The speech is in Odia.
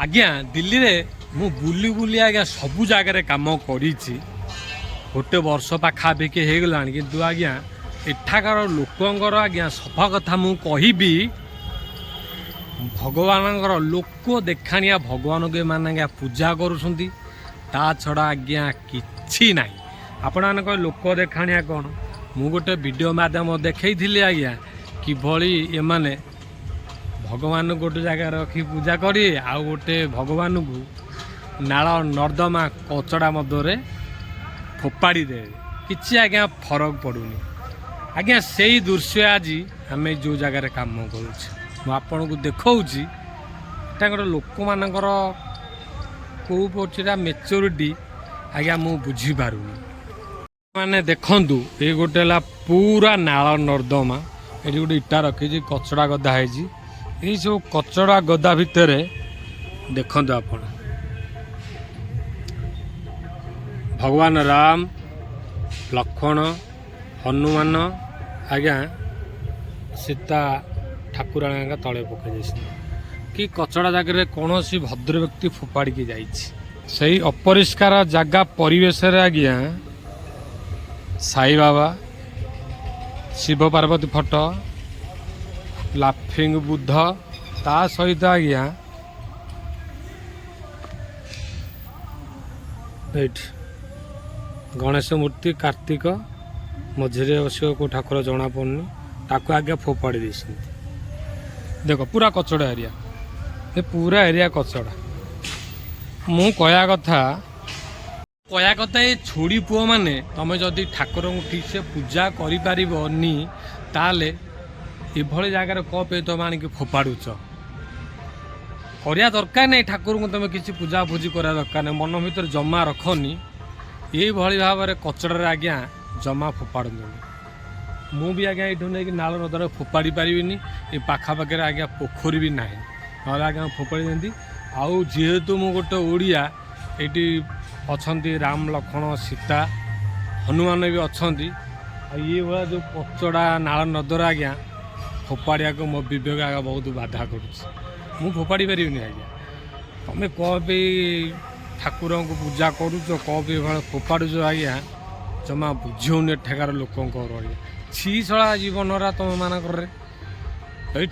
ଆଜ୍ଞା, ଦିଲ୍ଲୀରେ ମୁଁ ବୁଲି ବୁଲି ଆଜ୍ଞା ସବୁ ଜାଗାରେ କାମ କରିଛି। ଗୋଟେ ବର୍ଷ ପାଖାପାଖି ହେଇଗଲାଣି। କିନ୍ତୁ ଆଜ୍ଞା, ଏଠାକାର ଲୋକଙ୍କର ଆଜ୍ଞା ସଫା କଥା ମୁଁ କହିବି, ଭଗବାନଙ୍କର ଲୋକ ଦେଖାଣିଆ ଭଗବାନଙ୍କୁ ଏମାନେ ଆଜ୍ଞା ପୂଜା କରୁଛନ୍ତି, ତା ଛଡ଼ା ଆଜ୍ଞା କିଛି ନାହିଁ। ଆପଣମାନଙ୍କ ଲୋକ ଦେଖାଣିଆ କ'ଣ, ମୁଁ ଗୋଟେ ଭିଡ଼ିଓ ମାଧ୍ୟମ ଦେଖେଇଥିଲି ଆଜ୍ଞା, କିଭଳି ଏମାନେ ଭଗବାନଙ୍କୁ ଗୋଟେ ଜାଗାରେ ରଖି ପୂଜା କରି ଆଉ ଗୋଟେ ଭଗବାନଙ୍କୁ ନାଳ ନର୍ଦ୍ଦମା କଚଡ଼ା ମଧ୍ୟରେ ଫୋପାଡ଼ି ଦେବେ। କିଛି ଆଜ୍ଞା ଫରକ ପଡ଼ୁନି। ଆଜ୍ଞା, ସେଇ ଦୃଶ୍ୟ ଆଜି ଆମେ ଯେଉଁ ଜାଗାରେ କାମ କରୁଛୁ, ମୁଁ ଆପଣଙ୍କୁ ଦେଖାଉଛି। ଏଠାକାର ଲୋକମାନଙ୍କର କେଉଁ ପଛଟା ମେଚୁରିଟି ଆଜ୍ଞା, ମୁଁ ବୁଝିପାରୁନି। ମାନେ ଦେଖନ୍ତୁ, ଏ ଗୋଟେ ହେଲା ପୁରା ନାଳ ନର୍ଦ୍ଦମା। ଏଠି ଗୋଟେ ଇଟା ରଖିଛି, କଚଡ଼ା ଗଦା ହେଇଛି। ଏଇସବୁ କଚଡ଼ା ଗଦା ଭିତରେ ଦେଖନ୍ତୁ ଆପଣ, ଭଗବାନ ରାମ, ଲକ୍ଷ୍ମଣ, ହନୁମାନ ଆଜ୍ଞା, ସୀତା ଠାକୁରାଣୀଙ୍କ ତଳେ ପକାଇ ଦେଇଛନ୍ତି କି କଚଡ଼ା ଜାଗାରେ କୌଣସି ଭଦ୍ର ବ୍ୟକ୍ତି ଫୋପାଡ଼ିକି ଯାଇଛି। ସେଇ ଅପରିଷ୍କାର ଜାଗା ପରିବେଶରେ ଆଜ୍ଞା ସାଇବାବା, ଶିବ ପାର୍ବତୀ ଫଟୋ, ଲାଫିଂ ବୁଦ୍ଧ, ତା ସହିତ ଆଜ୍ଞା ଏଇଠି ଗଣେଶ ମୂର୍ତ୍ତି, କାର୍ତ୍ତିକ, ମଝିରେ ବସିବ କେଉଁ ଠାକୁର ଜଣାପଡ଼ୁନି, ତାକୁ ଆଜ୍ଞା ଫୋପାଡ଼ି ଦେଇଛନ୍ତି। ଦେଖ, ପୁରା କଚଡ଼ା ଏରିଆ, ଏ ପୁରା ଏରିଆ କଚଡ଼ା। ମୁଁ କହିବା କଥା, ଏ ଛୋଡ଼ି ପୁଅମାନେ, ତମେ ଯଦି ଠାକୁରଙ୍କୁ ଠିକ୍ସେ ପୂଜା କରିପାରିବନି, ତାହେଲେ ଏଭଳି ଜାଗାରେ କ'ଣ ପାଇଁ ତମେ ଆଣିକି ଫୋପାଡ଼ୁଛ? କରିବା ଦରକାର ନାହିଁ। ଠାକୁରଙ୍କୁ ତମେ କିଛି ପୂଜା ପୂଜି କରିବା ଦରକାର ନାହିଁ। ମନ ଭିତରେ ଜମା ରଖନି। ଏଇଭଳି ଭାବରେ କଚଡ଼ାରେ ଆଜ୍ଞା ଜମା ଫୋପାଡ଼ନ୍ତୁନି। ମୁଁ ବି ଆଜ୍ଞା ଏଇଠୁ ନେଇକି ନାଳ ନଦରେ ଫୋପାଡ଼ି ପାରିବିନି। ଏ ପାଖାପାଖିରେ ଆଜ୍ଞା ପୋଖରୀ ବି ନାହିଁ, ନହେଲେ ଆଜ୍ଞା ଫୋପାଡ଼ି ଦିଅନ୍ତି। ଆଉ ଯେହେତୁ ମୁଁ ଗୋଟେ ଓଡ଼ିଆ, ଏଇଠି ଅଛନ୍ତି ରାମ, ଲକ୍ଷ୍ମଣ, ସୀତା, ହନୁମାନ ବି ଅଛନ୍ତି। ଆଉ ଇଏ ଭଳିଆ ଯେଉଁ କଚଡ଼ା ନାଳ ନଦରେ ଆଜ୍ଞା ଫୋପାଡ଼ିବାକୁ ମୋ ବିବେକ ଆଜ୍ଞା ବହୁତ ବାଧା କରୁଛି। ମୁଁ ଫୋପାଡ଼ି ପାରିବିନି ଆଜ୍ଞା। ତମେ କ'ଣ ପାଇଁ ଠାକୁରଙ୍କୁ ପୂଜା କରୁଛ, କ'ଣ ପାଇଁ ଏଭଳିଆ ଫୋପାଡ଼ୁଛ ଆଜ୍ଞା, ଜମା ବୁଝି ହେଉନି ଏଠାକାର ଲୋକଙ୍କର ଆଜ୍ଞା। ଛି ଶଳା ଜୀବନରା ତୁମମାନଙ୍କରେ ଏଇ।